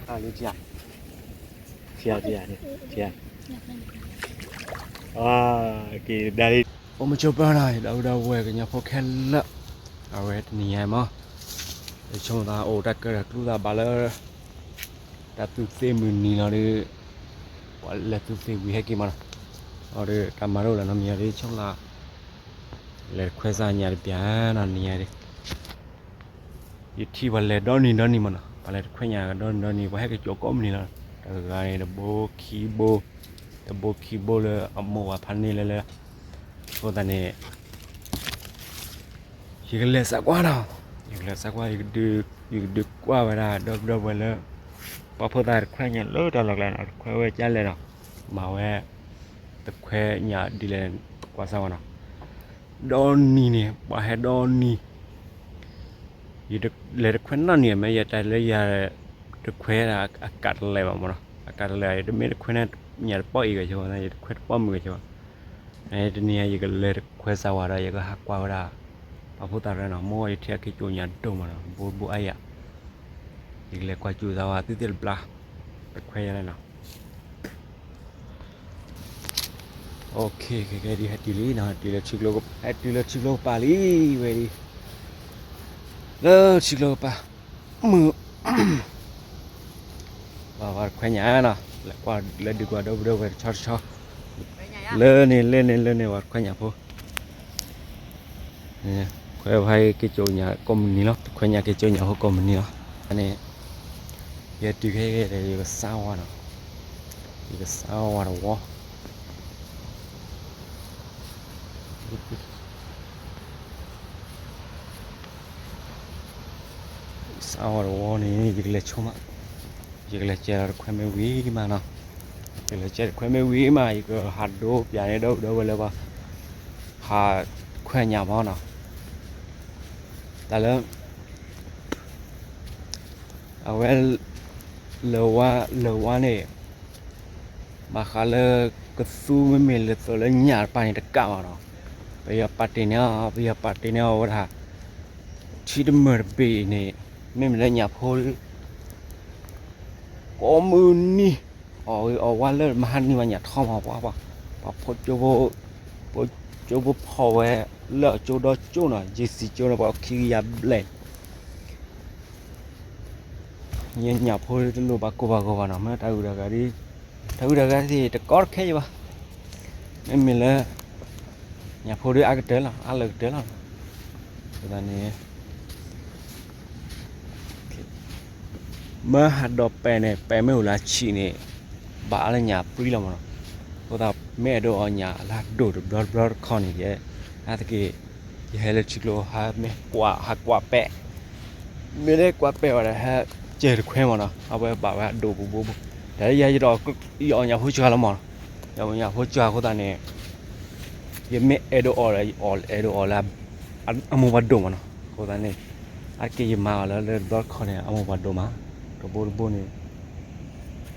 ထံၣ်, ထံၣ်, ထံၣ်, က့ၤဒါလံ, အိၣ်မုာ်ဆိးပၢၤနီၤ ဒီပုၢ်ဒီဝဲၢ်ကညီဖိခဲလၢာ်, အဝဲတနံၤညါမး, ယဆိကမိၣ်သးအိၣ်တၢ်ကၢၢ်တၢ်ကျူသးဘၣ်လၢ တၢ်သူးသ့ၣ်မုၢ်နံၤလီၤဒီး, ပှၤလဲၤသူးသ့ၣ်ဝံၤဟဲက့ၤမးနီၤ, အီၤဒီးတၢ်မၤတအိၣ်လၢၤနီတမံၤဒီး ဆိကမိၣ်သး လဲၤတခွဲစၢ်ညၣ်တဘျီနီၤ နံၤညါဒီး ယထံၣ်ပှၤလဲၤဒီနံၤဒီနံၤမးနီၤ, ပှၤလဲၤတခွဲညၣ်ဒီနံၤဒီနံၤ ပှၤဟဲက့ၤကိးမုၢ်နံၤလီၤ, တဂၤန့ၣ် တဘိခံဘိ, တဘိခံဘိလၢအမိၢ်ပှၢ်ဖးန့ၢ်လၢလၢ, အဃိသတးန့ၣ် ယကလဲၤစးကွၢ်နီၤ, ယကလဲၤစးကွၢ်, ယကဒုးကွၢ်ဝဲဒၣ် ဒီပုၢ်ဒီဝဲၢ်လၢ ပှၤဖိသၣ်တခွဲညၣ်လၢတၢ်လီၢ်ကျဲနီၤ, တခွဲဝဲကလဲၣ်နီၤ, မၤဝဲ တခွဲညၣ်ဒ်လဲၣ် ကွၢ်စၢ်ဝဲနီၤ, ဒီနံၤန့ၣ် ပှၤဟဲဒီနံၤ ယလဲၤတခွဲနီတနံၤ မ့ၢ်ယတဲလၢယၤ တခွဲဒၣ်အကးတလဲာ်ဘၣ်မးနီၤ, အကးတလဲာ် ယတမ့ၢ်တခွဲန့ၣ် ညၣ်တပီၢ်အံၤဂ့ၤဆိဘၣ်, ယတခွဲတပီၢ်မုၢ်ဂ့ၤဆိဘၣ်, တနံၤအံၤ ယကလဲၤတခွဲစၢ်ဝဲဒီး ယကဟးကွၢ်ဝဲဒၣ် ပှၤဖိသၣ်ရဲနီၤ, မိၢ်ယထံၣ်အက့ၤကၠိညၣ်ဒိၣ်မးနီၤ, ဘိဘိအါယၤ, ယကလဲၤကွၢ်စူၣ်စၢ်ဝဲသုသ့ၣ်တဘျီ, တခွဲယၤလဲၣ်နီၤ. OK, ခဲကဲဒ်ဟဲတုၤလံနီၤ, ဟဲတုၤလၢထံကျိကပၤလံ, ဝဲဒ် လၢထံကျိကပၤ, မုၢ် ပှၤတခွဲညၣ်နီၤ, လဲၤကွၢ်လၢဒုးကွၢ်ဒီပုၢ်ဒီဝဲၢ်တဆီတဆီ, လၢန့ၣ်လၢန့ၣ်လၢန့ၣ် ပှၤတခွဲညၣ်ဖိ, ခွဲဖဲက့ၤကၠိညၣ်ကိးမုၢ်နံၤလီၤ, တခွဲညၣ်က့ၤကၠိညၣ်ဖိကိးမုၢ်နံၤလီၤ, န့ၣ် ယဲတုၤခဲကဲဒီး ယကစၢ်ဝါနီၤ, ယကစၢ်ဝါတဝီ စၢ်ဝါတဝီန့ၣ် ယကလဲၤဆိမး, ယကလဲၤကဲလီၤတခွဲမ့ၢ်ဝံၤမးနီၤ, ယကလဲၤကဲတခွဲမ့ၢ်ဝံၤမး ယကဟးဒိပျးန့ၢ်ဒီပုၢ်ဒီဝဲၢ်လၢပှၤ ဟးခွဲညၣ်မးနီၤ, တၢ်လၢ အဝဲ လၢဝါ လၢဝါန့ၣ် ဘၣ်ဃးလၢ ကသူမ့မ့ၢ်လၢသိးလၢညၣ်တပၤန့ၣ်တကးဘၣ်နီၤ, ပယီၤပာ်တ့ၢ်န့ၢ်အီၤ ပယီၤပာ်တ့ၢ်န့ၢ်အီၤဝဲဒၣ် ထံတမၢၢ်တဘ့ၣ်အံၤန့ၣ် မ့မ့ၢ်လၢညၣ်ဖိ ကိးမုၢ်နံၤ အီၣ်ဂ့ၤအီၣ်ဝါလၢမဟါနံၤဝဲညၣ်ထီမး ပှၤ ပှၤဖိကၠိဖိ ဖိကၠိဖိဖီၣ်ဝဲ လၢအကၠိဒီကၠိနီၤ ယ့ၢ်စံၣ်ကၠိန့ၣ် ပှၤခံကယၤဘျဲၣ် ညၣ်ဖိတလိၣ်ဘၣ်ကိၢ်ဘၣ်ဂီၤဘၣ်နီၤ မ့ၢ်တၢ်အုးတၢ်ဂၤဒ် တၢ်အုးတၢ်ဂၤသ့ၣ်တကီတခဲယဘၣ် မ့မ့ၢ်လၢ ညၣ်ဖိဒ်အါကတၢၢ်လီၤ အါလၢာ်ကတၢၢ်လီၤ အဃိသတးန့ၣ် မ့ၢ်ဟးဒိးပဲာ်န့ၣ် ပဲာ်မ့ၢ်အိၣ်လၢဆံးန့ၣ် ဘၣ်အါလၢညၣ်ပြံလီၤမးနီၤ အဃိသတး မ့ၢ်အဲၣ်ဒိးအီၣ်ညၣ်လၢဒိၣ်တဘျီတဘျီတခီန့ၣ် ယဲ အါတက့ၢ် ယဟဲလၢထံကျိ ဟးမ့ၢ်ကွၢ် ဟးကွၢ်ပဲာ် မ့ၢ်လၢကွၢ်ပဲာ်ဝဲဒီး ဟဲကဲတခွဲမးနီၤ အဝဲဘၣ်ဝဲအဒိၣ်ဘူးဘူး တၢ်လၢယဲယဒီး ယအီၣ်ညၣ်ဖိစှၤလီၤမးနီၤ ယအီၣ်ညၣ်ဖိစှၤအဃိသတးန့ၣ် ယမ့ၢ်အဲၣ်ဒိးအီၣ်ဒီး ယအီၣ်အဲၣ်ဒိးအီၣ်လၢ အမိၢ်ပှၢ်ဒိၣ်မးနီၤ အဃိသတးန့ၣ် အါတက့ၢ်ယမၤအီၤလၢလၢတဘျီတခီန့ၣ် အမိၢ်ပှၢ်ဒိၣ်မး တဘိတဘိန့ၣ်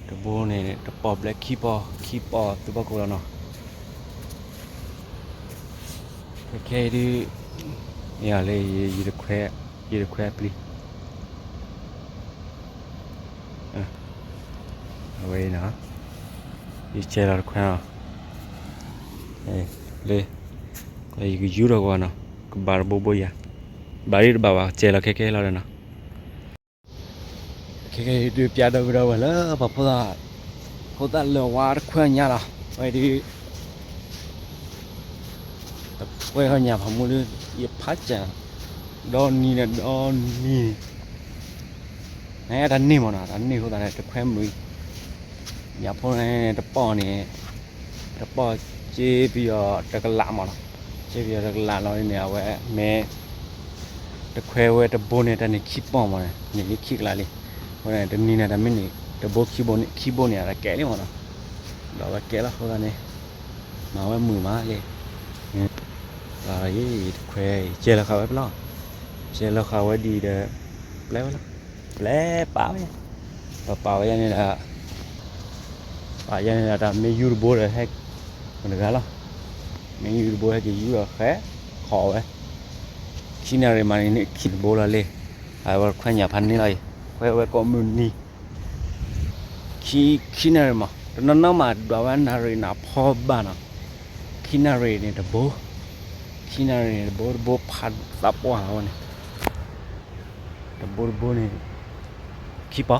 တဘိန့ၣ် တပီၢ်ဘျဲၣ်ခံပီၢ် ခံပီၢ်သုးပီၢ်ကိၢ်လီၤနီၤ ခဲခဲအံၤဒ် မ့ၢ်အီၤလၢ ယတခွဲ ယတခွဲအပျံၤ အဝဲအံၤနီၤ ယကဲလီၤတခွဲနီၤ လၢ ယကယူၢ်ထီၣ်ကွၢ်နီၤ ကဘၣ်တဘိဘိယၤ ဘၣ်ဒ်တဘၣ်ဘၣ် ကဲလီၤခဲခဲလီၤဒီးနီၤ ခဲခဲအံၤဒုးပျးဒီပုၢ်ဒီဝဲၢ်လၢ ပှၤဖိသၣ် ဖိသၣ်လၢာ်ဝါတခွဲညါလီၤ ဝဲဒ် တခွဲညါဖးမူဒ် ယဖးစၢ် ဒီနံၤဒီးဒီနံၤ နတၢ်န့ၢ်မးနီၤ တၢ်န့ၢ်အဃိသတးန့ၣ် တခွဲမုာ် ညၣ်ဖိန့ၣ် တပီၢ်န့ၣ် တပီၢ်စ့ပယီၤတကလးမးနီၤ စ့ပယီၤတကလးလီၤန့ၣ် အဝဲမ့ၢ် တခွဲဝဲတဘိန့ၣ် တၢ်န့ၢ်ခံပီၢ်မးန့ၣ် န့ၢ်လံခံကလးလံ အဃိန့ၣ် တနံၤန့ၣ် တၢ်မ့ၢ်န့ၢ် တဘိခံဘိန့ၣ် ခံဘိန့ၣ် အတၢ်ကဲလံမးနီၤ ဒီးဝဲကဲလီၤအဃိသတးန့ၣ် မၤဝဲမုာ်မးလံ တခွဲ ကဲလီၤဃာ်ဝဲပျီ ကဲလီၤဃာ်ဝဲဒ်ဒီး ပျဲဝဲလီၤ ပျဲပာ်ဝဲ ပပာ်ဝဲယၤန့ၣ်ဒီး ပာ်ယၤန့ၣ်ဒီး တၢ်မ့ၢ်ယူၢ်တဘိဒီးဟဲ မတဂၤလီၤ မ့ၢ်ယူၢ်တဘိဟဲက့ၤယူၢ်ဒီးဃဲ ခိးဝဲ ခံနၣ်ရံၣ်မးန့ၣ် န့ၢ်ခံတဘိလီၤလံ အဝဲခွဲညၣ်ဖးန့ၢ်လီၤအံၤ ခွဲဝဲကိးမုၢ်နံၤ ခံ ခံနၣ်ရံၣ်မး တနီၤနီၤမးဒွးဝဲနၣ်ရံၣ်န့ၣ်ဖီဘၣ်နီၤ, ခံနၣ်ရံၣ်န့ၣ်တဘိ, ခံနၣ်ရံၣ်န့ၣ်တဘိတဘိဖးသးပှၢ်လီၤဝဲန့ၣ်, တဘိတဘိန့ၣ် ခံပီၤ,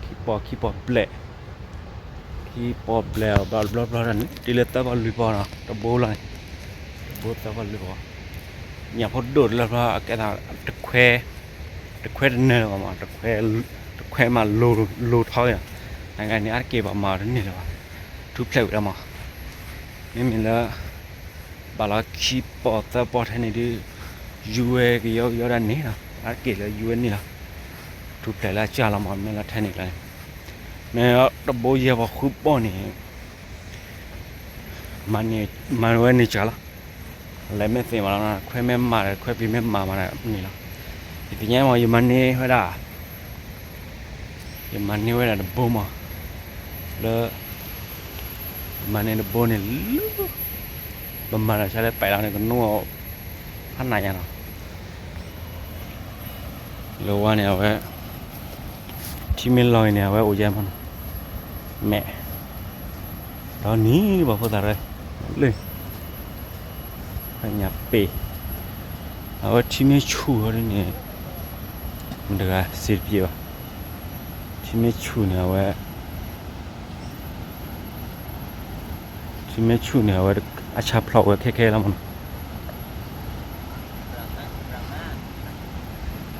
ခံပီၤ ခံပီၤဘျဲၣ်, ခံပီၤဘျဲၣ်အဘျီတဘျီဘျီန့ၣ် တုၤလၢသၢပီၤလွံၢ်ပီၤနီၤ တဘိလီၤန့ၣ်, တဘိသၢပီၤလွံၢ်ပီၤ, ညၣ်ဖိဒိၣ်တလၢဘျီအကဲသး တခွဲတနၢၤလၢၤဘၣ်မး, တခွဲမးလိၤထီၣ်ဂ့ၤနီၤ, နဂၤန့ၣ် အါတက့ၢ်ဘၣ်မၤအီၤတန့ၢ်လၢၤဘၣ်, ထူဖျဲးဝံၤလီၤမး, မ့မ့ၢ်လၢ ဘၣ်လီၤခံပီၤသၢပီၤထဲန့ၣ်ဒုး ယူဝဲကယီကယီဒၣ်န့ၣ်လီၤ, အါတက့ၢ်လၢယူဝဲန့ၣ်လီၤ, ထူဖျဲးလၢအစှၤလီၤမး မ့ၢ်လီၤထဲန့ၣ်ကျါန့ၣ်, မ့ၢ်တဘိယဲၢ်ပီၤဃုပီၤန့ၣ် မၤဝဲန့ၢ်စှၤလီၤ, လဲၤမ့ၢ်သ့မးလီၤ, ခွဲမ့ၢ်မၤဒီး ခွဲပျံၤမ့ၢ်မၤမးန့ၣ်လီၤ, ယသ့ၣ်ညါမး ယမၤန့ၢ်ဝဲဒၣ် ယမၤန့ၢ်ဝဲဒၣ်တဘိမး, လၢ ယမၤန့ၢ်တဘိန့ၣ်လၢ ပမၤတၢ်ဆါလၢပဲာ်လီၤန့ၣ် ကနိအီၤ ဖးနးယါနီၤ, လၢဝါန့ၣ် အဝဲ ထံမ့ၢ်လီၤအံၤန့ၣ် အဝဲအိၣ်ယဲၢ်မးနီၤ, မဲာ် ဒီးနံၤဘၣ်ဖိသၣ်ရဲ လၢ ညၣ်ပ့ၤ, အဝဲထံမ့ၢ်ဆူၣ်ဟီဒ်န့ၣ် မတၤတဂၤစံးတပျဲဘၣ်, ထံမ့ၢ်ဆူၣ်န့ၣ် အဝဲ ထံမ့ၢ်ဆူၣ်န့ၣ် အဝဲ အဆါဖျိးဝဲခဲခဲလီၤမးနီ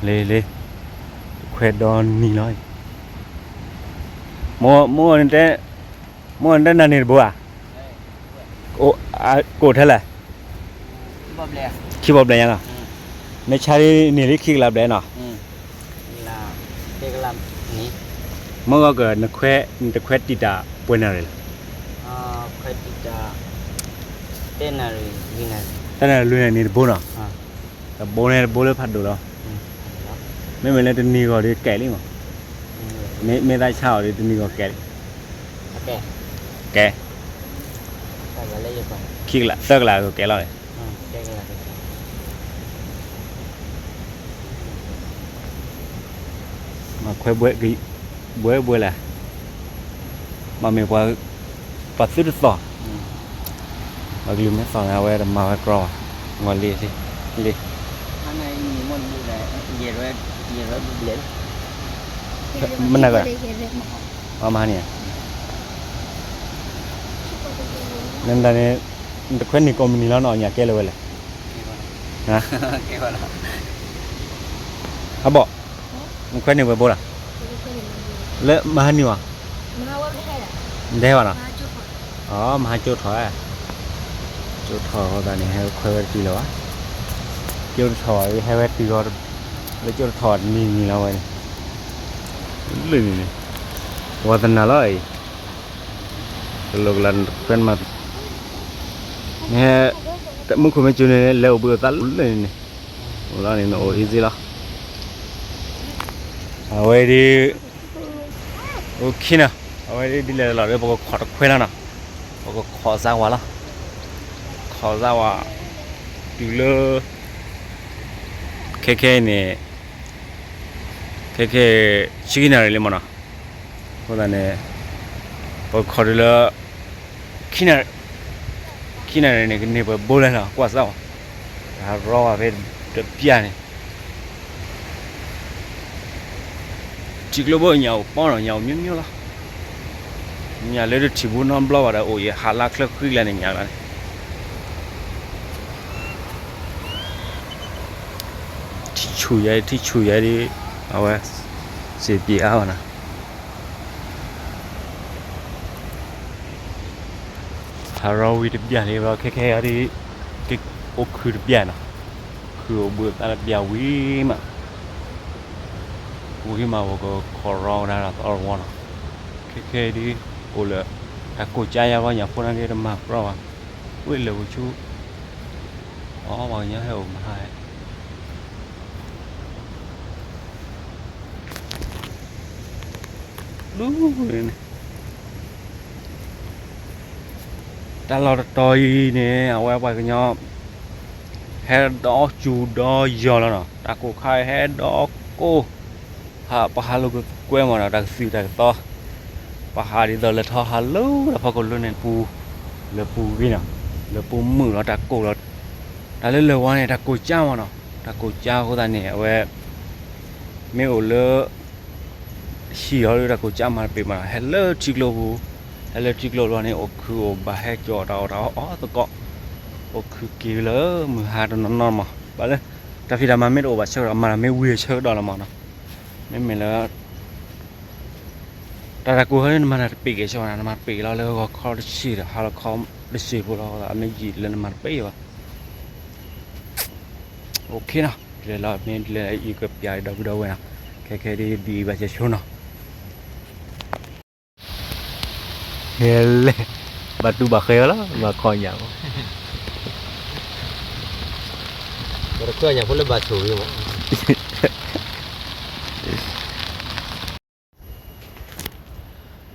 ၤ, လ့လ့ ခွဲဒီနံၤလီၤ, မိၢ် မိၢ် မိၢ်နတဲနၤန့ၣ်တဘိဧါ, ကအိၣ်ထဲလဲၣ်, ခံပီၤဘျဲၣ်ညါနီၤ, နဆါဒ်န့ၣ်လံခံကလးဘျဲၣ်နီၤ, မ့ၢ်ဂီၤက နခွဲ နတခွဲတံာ်တာ်ပှဲၤနၣ်ရံၣ်လဲၣ်, တနၣ်ရံၣ်လွံၢ်နၣ်ရံၣ်န့ၣ်တဘိနီၤ, တဘိန့ၣ်တဘိလၢဖးဒိၣ်လီၤ, မ့မ့ၢ်လၢတနံၤဂီၤဒီးကဲလံမး, မ့ၢ်သးဆါအီၤဒီးတနံၤဂီၤကဲလံ, ကဲ ခံကလးသၢကလးကကဲလီၤ, မၤခွဲဘှဲဘှဲလဲၣ်, မ့မ့ၢ်ပှၤသုတသီၣ်, ပှၤကလုာ်မ့ၢ်သီၣ်န့ၣ် အဝဲတမၤဝဲကြီဘၣ်, မၤလံလံ, မနုၤဂၤ, မဟါန့ၣ်, နတၢ်န့ၣ် နတခွဲန့ၢ်ကိးမုၢ်နံၤလီၤနီၤ ညၣ်ကဲလၢၤဝဲလဲၣ်, ဟးဘီၣ်, နခွဲန့ၢ်ဝဲဘိလီၤ, လၢမဟါန့ၣ်ဝဲ, နတဟဲဘၣ်နီၤ, မဟါကၠိထီၣ်, ကၠိထီၣ်အဃိသတးန့ၣ် ဟဲခွဲဝဲတတုၤလၢၤဘၣ်, ကၠိတထီၣ်ဘၣ် ဟဲဝဲတုၤဃီ, လၢကၠိတထီၣ်ဘၣ်တနံၤနံၤလီၤဝဲန့ၣ်, လၢန့ၣ်န့ၣ်, ဝါသနာလီၤအံၤ, ကလိကလးခွဲမး, မ့ၢ်ဟဲ, မူခိၣ်မ့ၢ်စူၤန့ၣ် လဲၤအိၣ်ဘှံးအိၣ်သါလၢန့ၣ်န့ၣ်, အိၣ်လီၤန့ၣ် နအိၣ် easy လီၤ, အဝဲဒ် အိၣ်ခံနီၤ, အဝဲဒ်လဲၣ်လီၤဒီး ပကခိးတခွဲလီၤနီၤ, ပကခိးစၢ်ဝါလီၤ, ခိးစၢ်ဝါ, တုၤလၢ, ခဲခဲအံၤန့ၣ်, ခဲခဲ, ဆံခံနၣ်ရံၣ်လံမးနီၤ, အဃိသတးန့ၣ်, ပခိးတုၤလၢ, ခံနၣ်ရံၣ်, ခံနၣ်ရံၣ်န့ၣ် ကန့ၢ်ပှဲၤဘိလဲၣ်နီၤ ကွၢ်စၢ်ဝါ, တၢ်ရီဝဲဖဲတပျၢ်န့ၣ် ထံကျိဘိညၣ်အိၣ်ပီနီၤ ညၣ်အိၣ်မျိုးမျိုးလီၤ, ညၣ်လၢတထံၣ်ဘိနီတဘျီဘၣ်ဒီးအိၣ်ယဟးလါချၢဃံကျါန့ၣ်ညၣ်လီၤန့ၣ်, ထံဆူၣ်ယဲ ထံဆူၣ်ယဲဒ်, အဝဲ, စံးပျံၤအါဘၣ်နီၤ ဟးရီဝံၤတပျၢ်လံဘျီ ခဲခဲအံၤဒ်, ကအိၣ်ခုၣ်တပျၢ်နီၤ, ခုၣ်အိၣ်ဘှံးအိၣ်သါတပျၢ်ဝံၤမး, ဝံၤမး ပကခိးရီဝဲဒၣ်ဒီးသီတဝီနီၤ, ခဲခဲအံၤဒ်, အိၣ်လၢ, တၢ်ကိၢ်ကၠါယါဘျီညၣ်ဖိနာ်က့တမၤကြီဘၣ်, ဝ့ၢ်လၢာ်ပူၤဆူ, အီ ပှၤကညီဟဲအိၣ်မဟါ, ဒ်န့ၣ် တၢ်လီၢ်တတီၤအံၤန့ၣ် အဝဲပှၤကညီ ဟဲဒီးစူၤဒီးယီၤလီၤနီၤ, တၢ်ကိၢ်ခါအံၤဟဲဒီးကိၢ်, ဟးပှၤဟးလိာ်ကွဲမးနီၤ တၢ်ကသုၣ်တၢ်ကသီ, ပှၤဟးဒ်သိးလၢထီဟးလၢတၢ်ဖီခိၣ်လၢန့ၣ်ပူၤ, လၢပူၤဂ့ၤနီၤ, လၢပူၤမုာ်လီၤတၢ်ကိၢ်လီၤ, တၢ်လၢလၢာ်ဝါန့ၣ် တၢ်ကိၢ်ကၠၢမးနီၤ, တၢ်ကိၢ်ကၠၢအဃိသတးန့ၣ် အဝဲ မ့ၢ်အိၣ်လၢ ဟံၣ်လီၤလၢတၢ်ကိၢ်ကၠၢမၤတပ့ၤမးနီၤ, ဟဲလၢထံကျိပူၤ, ဟဲလၢထံကျိလီၤန့ၣ် အိၣ်ခုၣ်အိၣ်ဘၣ် ဟဲကၠီၤတၢ်အီၣ်တၢ်အီအီသကိး, အိၣ်ခုၣ်က့ၤလၢမုၢ်ဟါတနီၤနီၤမး, ဘၣ်လၢ တၢ်ဖံးတၢ်မၤမ့ၢ်တအိၣ်ဘၣ်ဆၢကတီၢ် မၤတၢ်မ့ၢ်ဝံၤဆၢကတီၢ်လီၤမးနီၤ, မ့မ့ၢ်လၢ တၢ်တၢ်ကိၢ်ဟဲန့ၣ် နမၤတၢ်တပ့ၤက့ၤဆၢဘၣ်နီၤ, နမၤတပ့ၤက့ၤလီၤလၢဂီၤခီတဆံဒီး ဟါလီၤခီတဆံဖိလီၤ, အမ့ၢ်ယံာ်လၢနမၤတပ့ၤဘၣ်, အိၣ်ခ့နီၤ, လဲၤလီၤမ့ၢ်လဲၤအံၤကပျးဒီပုၢ်ဒီဝဲၢ်နီၤ, ခဲခဲဒ်ဒ်ဘၣ်စဲဆိနီၤ, လဲၤ, ဘၣ်တူၢ်ဘၣ်ဃဲအီၤလီၤ ဘၣ်ခီညၣ်ဖိ ပတခွဲညၣ်ဖိလၢဘၣ်ဆိၣ်ဂ့ၤမး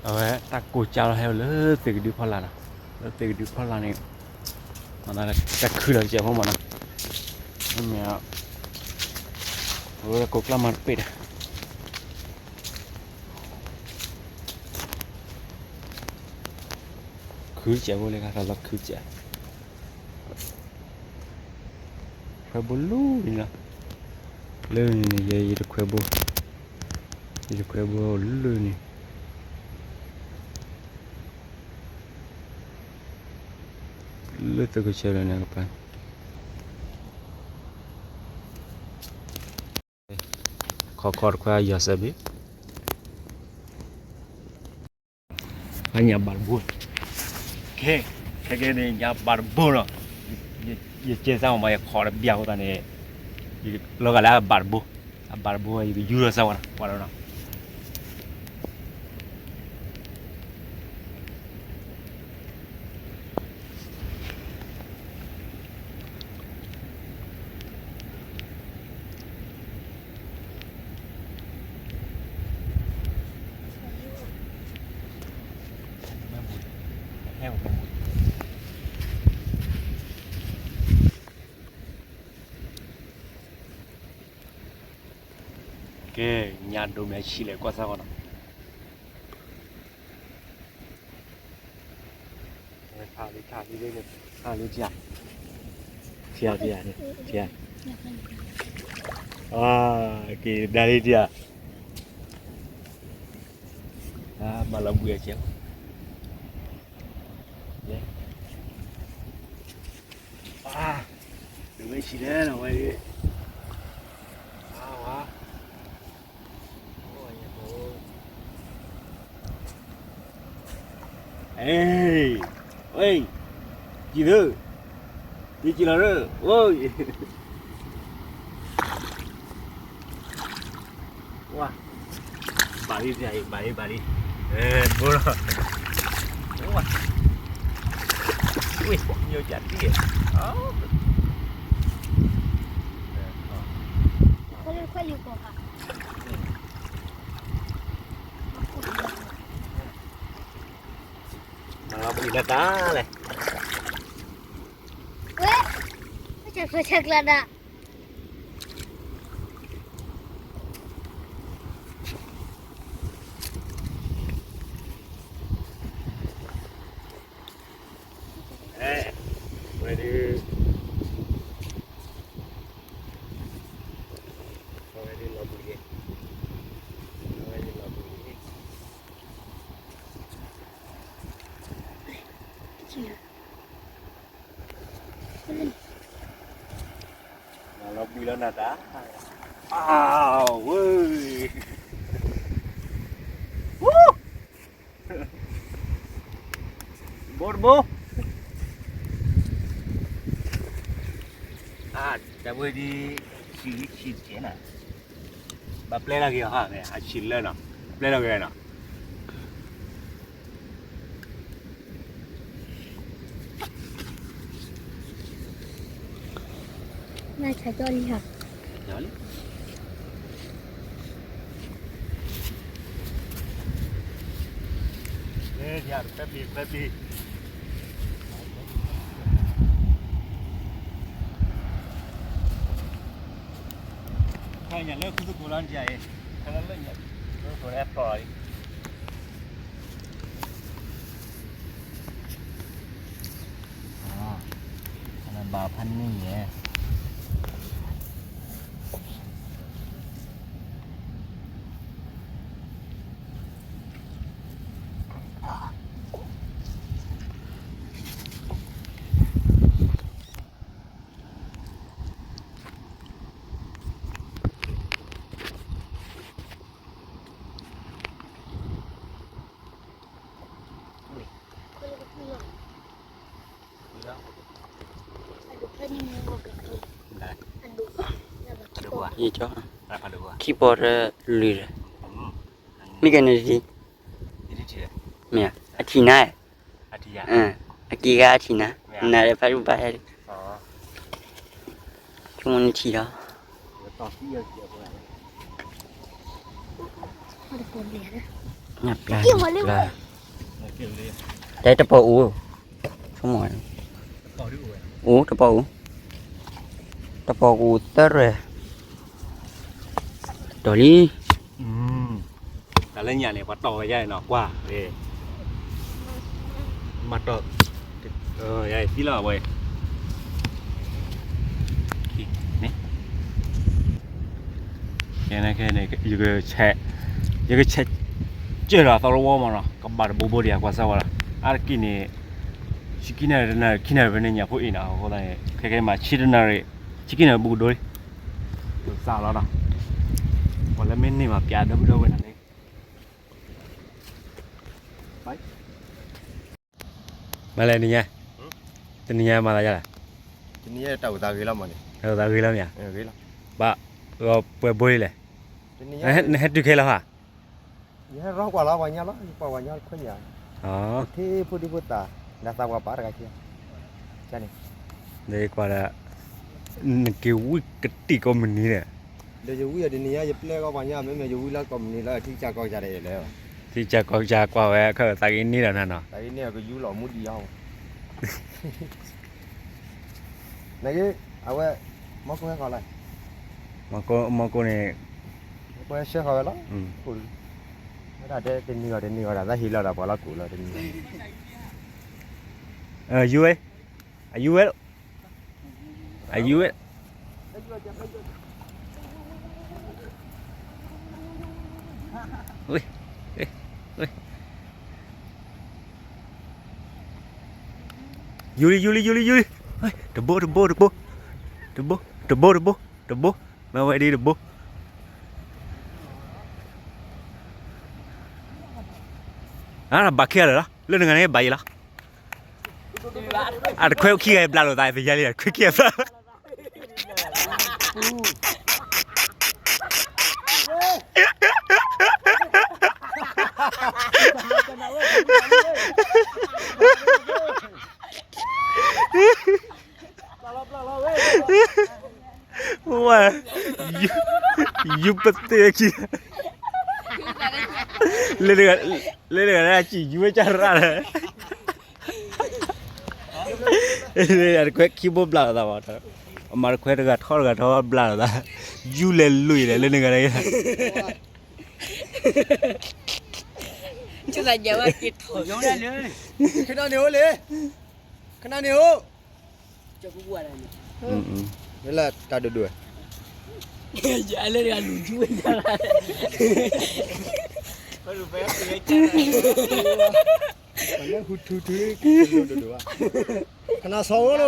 အဝဲတၢ်ကိၢ်ကၠၢလီၤဟဲအိၣ်လၢသ့ၣ်ကဒုဖီလာ်နီၤ, လၢသ့ၣ်ကဒုဖီလာ်န့ၣ်, မၤသးတၢ်ခုလီၤကဲးဖိမးနီၤ, မ့မ့ၢ်, အဝဲကိးကျါမၤတပ့ၤဒီး, ခုကဲးဖိလၢကသးလီၤခုကဲး ခွဲဘိလၢန့ၣ်လီၤ, လၢန့ၣ်န့ၣ် ယဲယတခွဲဘိ, ယတခွဲဘိလၢန့ၣ်, လၢသုးကဆဲးလၢန့ၣ်ကပၤ, ခီခီတခွဲအယီၤစဲးဘ့ၣ် အညၣ်ဘၣ်တဘိ, ခဲ, ခဲကဲန့ၣ်ညၣ်ဘၣ်တဘိနီၤ, ယကဲစၢ်မး ယခီတဘျီအဃိသတးန့ၣ်, လီၤဂာ်လၢအဘၣ်တဘိ, အဘၣ်တဘိ ယကယူၢ်လီၤစၢ်ဝဲနီၤ, ပှၤလီၤနီၤ ကဲ, ညၣ်ဒိၣ်မဲာ်ဆံးလဲၣ် ကွၢ်စၢ်ဃီနီၤ, ထါလံ ထါလံ ထါလံ ထါ, ထါ, ထါ, က့ၤဒါလံ ထါ, မၤလီၤဘှံးအဆဲး ဒိၣ်မဲာ်ဆံးလဲၣ်နီၤ ဝဲ, ဝါ, ဝဲ, ဝဲ, ကံၣ်သၢ, ကံၣ်လီၤရၢ, ဝဲ, ဝါ, ဘၣ်လံ ဘၣ်လံ ဘၣ်လံ, ဘိလီၤ, ဝါ, ဝဲ, ညိၣ်ကၢ်တံၢ်, မၤလီၤဘှံးလၢတၢ်လဲၣ်, ဝဲ, ဝဲဆဲးကျၢဒၣ် ဝဲဒုး, ဝဲဒုးလီၤဘှံး, ဝဲဒုးလီၤဘှံး, မၤလီၤဘှံးလီၤနၤတၢ်, အဝဲ, ဘိတဘိ, တၢ်ဝဲဒ်, ဆံးဆံးကဲနၤ, ဘၣ်ပျဲလီၤက့ၤအီၤဟါ, အဆံးလၢနီၤ, ပျဲလီၤက့ၤနီၤ နဆါကၠီလံဟါ, ခွဲးဘျံး, ခွဲးဘျံး, ခွဲးညၣ်လၢခုသူၣ်ကိၤလီၤနၤအံၤ, ခွဲးလၢညၣ်, လၢခိၣ်လၢဖျီၣ်လီၤအံၤ, ဘၣ်ဖးန့ၢ်ယဲၢ် ယကၠီ ခံဘီတလွံၢ်ဒီး မ့ၢ်ကဲန့ၣ်တထံၣ် မ့ၢ်အထံၣ်နၤ, အက့ၤဂၤအထံၣ်နၤ, နၤဖးဒိၣ်ဘၣ်ဟဲလံ, ဆိကမိၣ်နထံၣ်လီၤ. တၢ်တပီၤအိၣ်, ဆိကမိၣ်, အိၣ်တပီၤအိၣ်, တပီၤကအိၣ်သၢရဲၣ်, တီၢ်လံ. တၢ်လၢညၣ်န့ၣ် ပှၤတီၢ်ဝဲယါနီၤ ကွၢ်, မၤတီၢ်, ယသံလီၤဝဲ, ခဲန့ၣ် ယကဆဲး, ယကဆဲး, ကၢၢ်လီၤသီလဝီမးနီၤ ကဘၣ်တဘိဘိဒံး ကွၢ်စၢ်ဝဲလီၤ. အါတက့ၢ်န့ၣ် ဆံခံနၣ်ရံၣ်တနၣ်ရံၣ် ခံနၣ်ရံၣ်ဖဲန့ၣ် ညၣ်ဖိအ့ၣ်နီၤ အဃိသတးန့ၣ် ခဲကဲမး ဆံတနၣ်ရံၣ်, ဆံခံနၣ်ရံၣ်ဘူးကဒိလံ, စၢ်လီၤနီၤ, ပှၤလၢမ့ၢ်န့ၢ်မး ပျးဒီပုၢ်ဒီဝဲၢ်နၤန့ၣ် မၤလဲၣ်နံၤညါ, တနံၤညါမၤသးဒ်လဲၣ်, တနံၤညါတၢ်အိၣ်သးဂ့ၤလီၤမးန့ၣ်, တၢ်အိၣ်သးဂ့ၤလီၤမ့ၢ်ဧါ, ဘၣ်ပှဲၤဘိလံလဲၣ်, နဟဲတုၤခဲလၢာ်ဧါ, ယဟဲရီကွၢ်လီၤပှၤညီလီၤ ယကွၢ်ပှၤညီခွဲးညၣ်, ထံဖိဒံဖိသၣ်, နသးပှၢ်ပာ်တဂၤခံ, န့ၣ်, ဒီးယကွၢ်ဒီး နက့ၤဝံၣ်ကတံာ်ကိးမုၢ်နံၤဒီး, ဒီးယဝံၣ်အီၤတနံၤညါ ယပျဲကီးပှၤညီ မ့မ့ၢ်ယဝံၣ်လၢကိးမုၢ်နံၤလၢထံကစၢ်ကီၢ်ကစၢ်ဒီးယလဲၤ, ထံကစၢ်ကီၢ်ကစၢ်ကွၢ်ဝဲ ခဲအံၤသးက့ၤန့ၢ်ဒီးနၤနီၤ, သးက့ၤန့ၢ်အကယူလီၤမူဒံးအီၤ, နက့ၤ, အဝဲ, မီၢ်ကိၢ်ဟဲဃီၤလဲၣ်, မီၢ်ကိၢ်န့ၣ်, မီၢ်ကိၢ်ဟဲဆှၢဃီၤဝဲလီၤ, ဝဲဒၣ်တဲတနံၤဂီၤတနံၤဂီၤဒီး သးဟ့ၣ်လီၤဒီးပှၤလီၢ်ကိးလီၤတနံၤဂီၤ, ယူဝဲ, အယူဝဲ, အယူဝဲ, ယူလံ ယူလံ ယူလံ ယူလံ, တဘိ တဘိ တဘိ, တဘိ တဘိ တဘိ, တဘိ, မ့ၢ်ဝဲဒ်တဘိ, အဘၣ်ခဲလၢာ်လီၤ လၢနဂၤန့ၣ်ဘၣ်ယဲလီၤ အတခွဲခံဂၤဘျးလိာ်သး ပယါလံ အတခွဲခံဂၤဘျးလိာ်သး ဝဲ, ယူပသ့ခံ, လၢတဂၤလၢအစံၣ်ယူဝဲကၢ်ရၣ်လၢ, အတခွဲခံဘိဘျးလိာ်သးဘၣ်, အမၤတခွဲတဂၤထီၣ်တဂၤထီၣ်ဘျးလိာ်သး, ယူလဲၤလွံၢ်လဲၤလၢနဂၤန့ၣ် ခဏန့ၣ်အိၣ်လံ, ခဏန့ၣ်အိၣ်, လၢတၢ်ဒိၣ်ဒိၣ်, လၢဟူထူထူ, ခဏဆီအိၣ်လ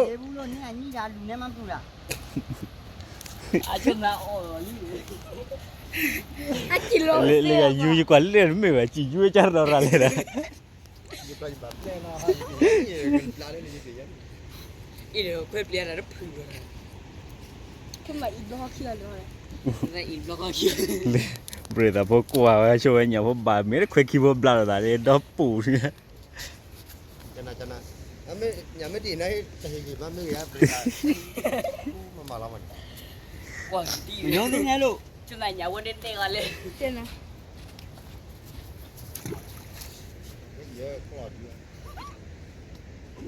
ီၤ, လၢယူယကွၢ်လၢမ့ၢ်ဝဲ စံၣ်ယူဝဲကၢ်ရၣ်ရၣ်လဲၣ်ဒီး ခွဲပျဲတၢ်တဖု, ဘြဲၤသးဖိကွၢ်ဝဲဆိဝဲညၣ်ဖိဘၣ် မ့ၢ်တခွဲခံဖိဘျးလိာ်သးဒီး ဒီပူၤ, ညၣ်မ့ၢ်တအံၤန့ၣ် တဟ့ၣ်ဂ့ၤဘၣ်မ့ၢ်ဂ့ၤ, မၤလီၤမးန့ၣ်, ညၣ်ဝဲန့ၣ်န့ၢ်ဂီၤလဲၣ်, န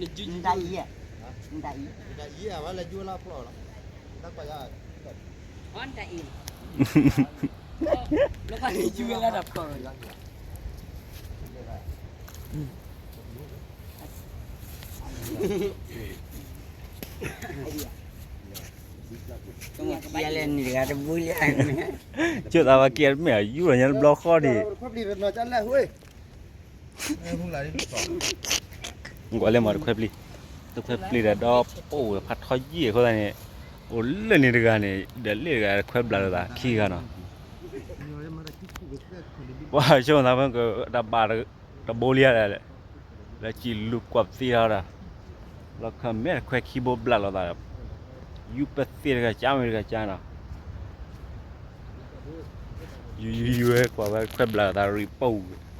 တၢ်အံၤ, နတၢ်အံၤ, နတၢ်အံၤ, နတၢ်အံၤ, လၢပှၤယၤ, လၢပှၤယၤ, လၢပှၤယၤ, လၢပှၤယၤ, လၢပှၤယၤ, လၢပှၤယၤ, ကၠိသးဝဲကဲမ့ၢ်အယူၢ်လီၤညါတဘျီဃီဒံး, ကွၢ်လၢမၤတခွဲပျံၤ, တခွဲပျံၤဒီးဒီးပိၢ်ဝဲဖးထီယံာ်အဃိသတးန့ၣ်, အိၣ်လၢန့ၣ်တဂၤန့ၣ် ဒီးလ့ၣ်တဂၤတခွဲဘျးလိာ်သးခံဂၤနီၤ, ပှၤဆိကမိၣ်သးဖဲကတဘၣ်တဘိလံဧါ, လၢကံလူၤကွၢ်ပသံထီဒီး, လီၤခၢၣ်မဲာ်တခွဲခံဘိဘျးလိာ်သးဒီး, ယူပသ့တဂၤကၢ်မ့ၢ်တဂၤကၢ်နီၤ, ယူယူယူဝဲကွၢ်ဝဲခွဲဘျးလိာ်သးရံးပူၤ